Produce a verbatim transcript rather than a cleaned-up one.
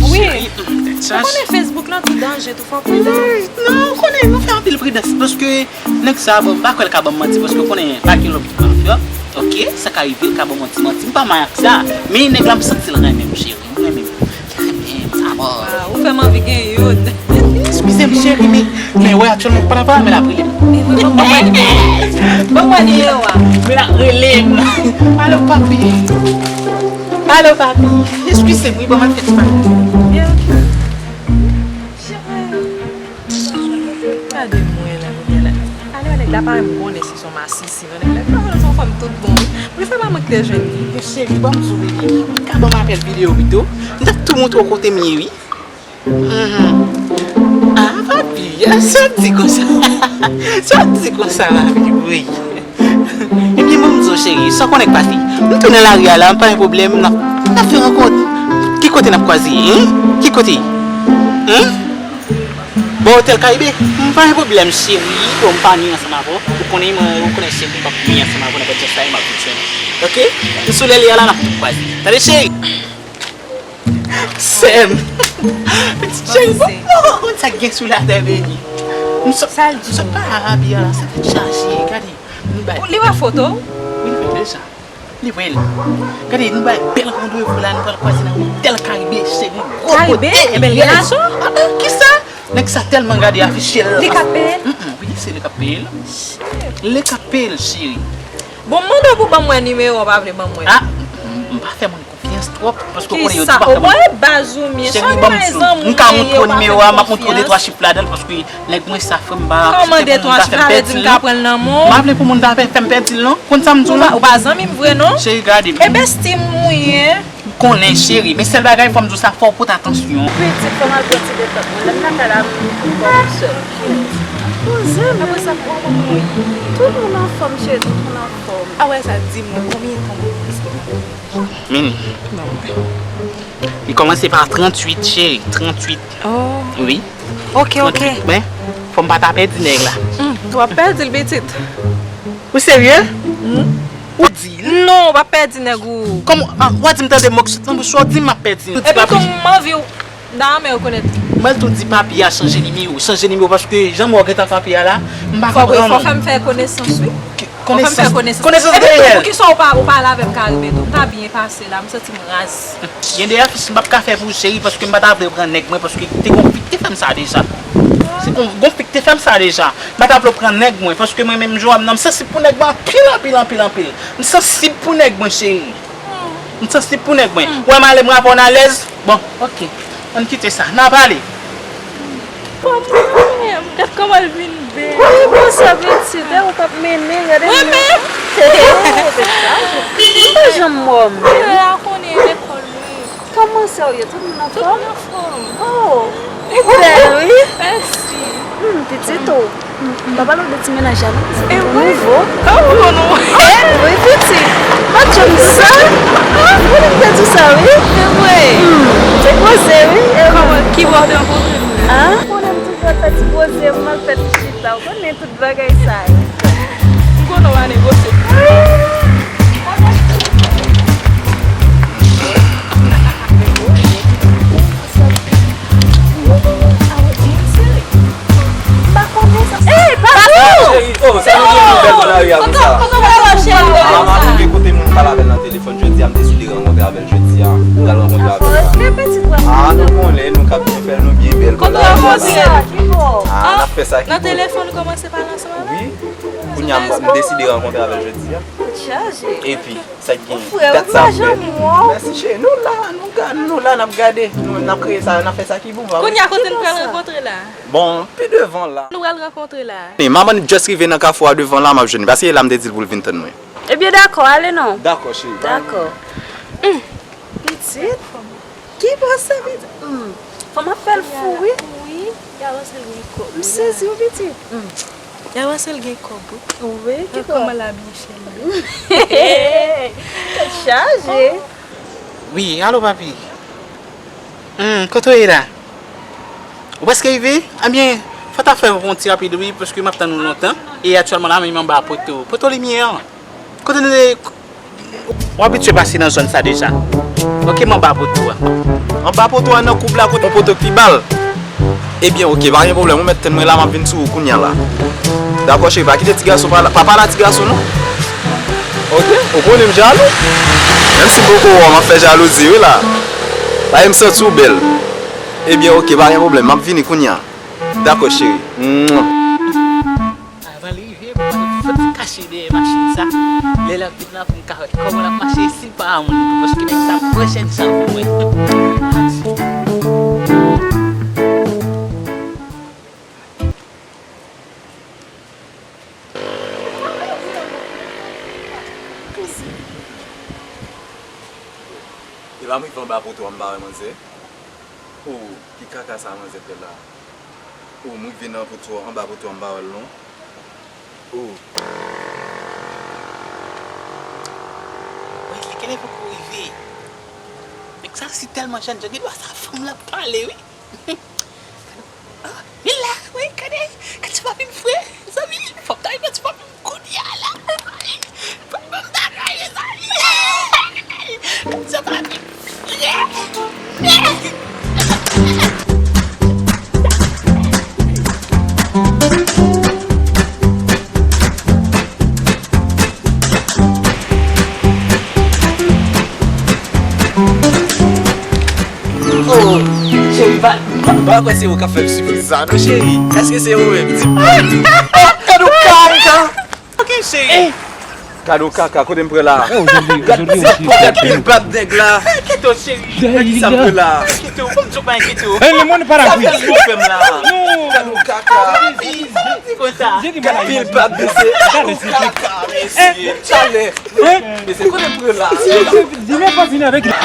Wi. Ou konnen Facebook lan tou danje tou, fò w pran. Non, ou konnen, nou fè anpil pridans paske nèg sa, bon, m pa kwè l ka ban m manti paske ou konnen pa gen lòt mafya. Ok, sa ka rive l ka ban m yon ti manti. M pa mal ak sa, men nèg la m santi l renmen m, cheri. M renmen m. Amò. Ah, ou fè m anvi gen youn. Eskize m, cheri, men, men wè aktyèlman m pa nan pale, men l ap rele m. Ban mwen nimewo a. Men l ap rele m. Alo, papi. Alo, papi. Eskize m, wi, ban m al fè ti pale. Gade mwen la, kounye a la. Ale, nèg la pa menm konnen si se yon masisi, non, nèg la. Li pa konnen se yon fanm tout bon, wi. Mwen fè pa mank te jwenn li. Cheri, ban m di w, baby. Ka ban m apèl videyo pito. M t ap tou montre w kote m ye, wi. Mhm. Ah, papi, sa w di konsa? Sa w di konsa, papi, wi. Ebyen, ban m di w, cheri, sa w konnen k pase? M tounen lari a la, m pa gen pwoblèm, n ap, n ap fè rankont. Ki kote n ap kwaze, hein? Ki kote? Hein? Bò Otèl Karibe? M pa gen pwoblèm, cheri. Bon, m pa nwi ansanm avè w. Ou konnen mwen, ou konnen, cheri, m p ap nwi ansanm avè w, nenpòt jan sa ye, m ap vin jwenn ou. Ok? M sou lè li a la, n ap tou kwaze. Tande, cheri! Sè m. Pitit cheri, bon, bon, bon, sa k gen sou latè beni. M sot, sa l di m sot pa Arabi a la, sa tèt chaje, gade, nou bay. Li wè foto w? Wi, li wè deja. Li wè l. Gade, nou bay bèl randevou la, nou pral kwaze nan Otèl Karibe, cheri, gwo Karibe? Kote, ebyen, l gen lajan? Ah, ah, kisa? Nèg sa tèlman gade afich li. Li k ap peye l? Mm, mm, wi, se li k ap peye l. Li k ap peye l, cheri. Bon, m mande w pou ban mwen nimewo, w pa vle ban mwen. Ah, m, m pa fè moun konfyans twòp, paske w konnen yo di pa fè moun. Kisa? O, bon, e baz ou m ye. Cheri, ban m di w, m ka montre w nimewo a, m ap montre w de twa chif ladan l, paske nèg mwen sa, frè m, m pa aksepte pou moun ta fè m pèdi l non. M pa vle pou moun ta fè, fè m pèdi l non. Konn sa m di w la? Ou pa zanmi m vre non. Cheri, gade m. E besti m ou ye. M konnen, cheri, men sèl bagay, fò m di w sa, fò w pote atansyon. Pitit, fò m al pran ti detant mwen. Lè m lakay la, m pou kò m sèl. Poze m. Apre sa, kòman w ye? Tout moun anfòm, cheri, tout moun anfòm. A wè sa, di m non, konbyen tan w ap pase la? Mini. Li kòmanse pa tranntuit, cheri, tranntuit. Oh. Wi. Ok, ok. Tranntuit, men fò m pa ta pèdi nèg la. Hmm, w ap pèdi l, pitit. Ou serye? Hmm. Ou di l? Non, w p ap pèdi nèg ou. Kòman, ah, w a di m tande mo k sot nan bouch ou, w di m m ap pèdi l. Epi tou, m anvi w. Dayè, men rekonèt. Mwen tou di papi a chanje nimewo, chanje nimewo, paske jan mwen gentan frape a la, m pa konprann. Fò, fò fè m fè konesans, wi. Konesans, konesans. Konesans de rèl. Poukisa w pa, ou pa ale avè m Karibe tou? M ta byen pase la, m santi m raz. Gen de afich m p ap ka fè pou ou, cheri, paske m pa ta vle pran nèg mwen, paske te gon fi k te fè m sa deja. Se gon, gon fi k te fè m sa deja. M pa ta vle pran nèg mwen, paske mwen menm jan w a m nan, m sansib pou nèg mwen anpil, anpil, anpil, anpil. M sansib pou nèg mwen, cheri. M sansib pou nèg mwen. Ou wè m ale, m rapè w n alèz. Bon, ok. Ann kite sa. N a pale. Kòman menm? Gad kòman l vin bèl. Wi, bon, sa pitit, e ou k ap mennen, gade. Mwen menm? M pa janm wè w menm. Ou konnen lekòl, wi. Kòman sa w ye? Tout moun anfòm? Tout moun anfòm. Oh, ou bèl, wi. Mèsi. Hmm, pitit ou. M pa pale w de ti mennaj la non, se nouvo. Oh, nouvo. Eh, wi, pitit. Pa t janm di sa. Ah, ou te di sa, wi. Se vre. Hmm, se poze, wi. Kòman, ki bò w te rankontre l? Ah, ou konnen m toujou al fè ti poze, m al fè ti chita. Ou konnen tout bagay sa yo. M konnen w pa negosye. M pa konnen sa. Ey, Papou! Cheri, oh, sa nou gen nou bèl nan lari a konsa. Kote w pral wè cheri? Ah, m ap rive kote moun pale avè l nan telefòn jodi a, m deside rankontre avè l jodi a. M pral rankontre avè l la. Ah, nou konnen, nou k ap byen fè l, nou byen bèl nan lari a. Kote w rankontre l? Ah, n ap fè sa ki pou. Nan telefòn ou kòmanse pale ansanm avè l? Wi. Kounye a, m, m deside rankontre avè l jodi a. Tèt chaje. Epi, sa k gen? Frè, ou pa janm wè w. Mèsi, cheri. Nou la, nou ga-, nou la, n ap gade. Nou, n ap kreye sa, n ap fè sa ki bon, pa vre? Kounye a, kote n pral rankontre la? Bon, pi devan la. Nou pral rankontre la. E, manman n just rive nan kafou a devan la, m ap jwenn li. Paske la, m te di l pou l vin tann mwen. Ebyen, dakò, ale non. Dakò, cheri. Dakò. Hmm. Pitit. Ki bò sa, pitit? Hmm. Fanm ap fè l fou, wi. Wi, y a panse l gen kòb, wi. M sezi, wi, pitit. Hmm. Y a panse l gen kòb, wi. Wi, ki kòb? Kòman l abiye chèlbè. Tèt chaje. Wi, alo, papi. Hmm, kote w ye la? Ou prèske rive? Ebyen, fò ta fè yon ti rapid, wi, paske m ap tann ou lontan. E aktyèlman la, menm anba poto, poto limyè an. Kote nou te, W abitye pase nan zòn sa deja. Ok, m anba poto a. Anba poto a nan koub la kote yon poto k pi ba l. Ebyen, ok, pa gen pwoblèm. Ou mèt tann mwen la, m ap vin sou ou kounye a la. Dakò, cheri, pa kite ti gason pa la, pa pale a ti gason, non. Ok, ou konnen m jalou. Menm si m poko wè w, m ap fè jalouzi, wi, la. Paske m santi w bèl. Ebyen, ok, pa gen pwoblèm. M ap vini kounye a. Dakò, cheri. Mwah. Avan l rive, pou mwen fòk kache dèyè machin sa. Lè l ap vin la, pou m ka wè kòman l ap mache, si l pa a moun tou, paske nèg sa pran chèn sa pou mwen. Epa m rive anba poto a, m pa wè manzè. Oh, ki kaka sa manzè fè la? Oh, m rive nan poto, anba poto a, m pa wè l non. Oh. Wè, li genlè poko rive. Nèg sa si tèlman jèn, jan gen dwa sa fanm la pale, wi. Ah, li la, wi, gade, gade ti papi m fre, mezanmi, fòk ta rive ti papi m kounye a la. Fòk ban m bagay, mezanmi. Gade ti papi m fre. Oh, cheri, pa, pa, pa kwè se ou k ap fè m sipriz sa, non, cheri. Èske se ou menm? Di m. Oh, gade yon kaka! Ok, cheri. Gade yon kaka, kote m pran la? Oh, jodi, jodi, jodi, jodi. Gad pil bab nèg la. Kite w, cheri. Gad ki sa m pran la. Kite w, ban m di w pa enkyete w. Eh, le monde para. Sa fè m la. Non. Gade yon kaka. Di konsa. Gad pil bab, mesye. Gade, mesye. Kaka, mesye. Chalè. Hein? Mesye, kote m pran la? Di men pa vin avèk li.